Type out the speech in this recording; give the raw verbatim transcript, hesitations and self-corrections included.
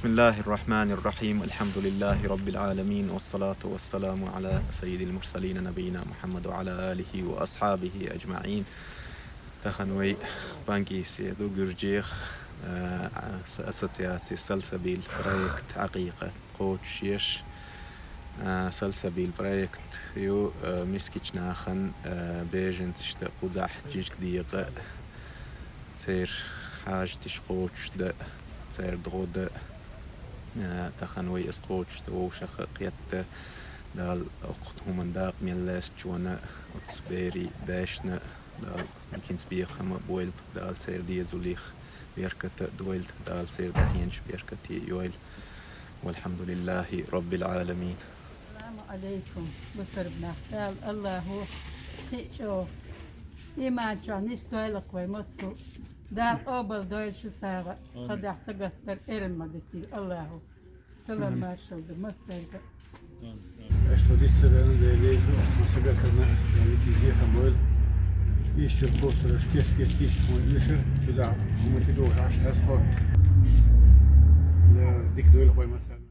بسم الله الرحمن الرحيم. الحمد لله رب العالمين، والصلاة والسلام على سيد المرسلين نبينا محمد وعلى آله وأصحابه أجمعين. Тахан вай Пангисе ду, Гуьржех, а, ас-, ассоциаци «Салсабил» проект «Ӏакъикъат» кхочушъеш. А, «Салсабил» проект ю, а, мискача нахана, а, беженцашта кхузахь жижиг декъа, церан хьажаташ кхочушда, церан догӀа да. А, тахан вай из кхочушда вовшах а кхетта, Дала оцу хӀуманна дакъа мел лаьцначунна, оцу берийн дайшна Дала диканца бекхам а бойла, Дала церан дезалех беркат а дойла, Дала церан дӀахьенчу беркате йойла. والحمد لله رب العالمين. Саламу алейкум, бусурба нах. Дала Аллахо кхин а чӀогӀа иман чохь нисдойла-кх вай массо а. Дала къобал дойла шу сагӀа, хазахь сагатдар эрна ма дитийла Аллахо. Салам маршалла ду массаьрга. Аш тхо дицца веана Дела леза, аш тхо сагатарна Дала кизехам бойла. Иштта постараш кес-кес тиштта хьуна уьшар, чудахь хӀума тӀедогӀуш Ӏаш дац тхо. Дала дика дойла вай массаьрга.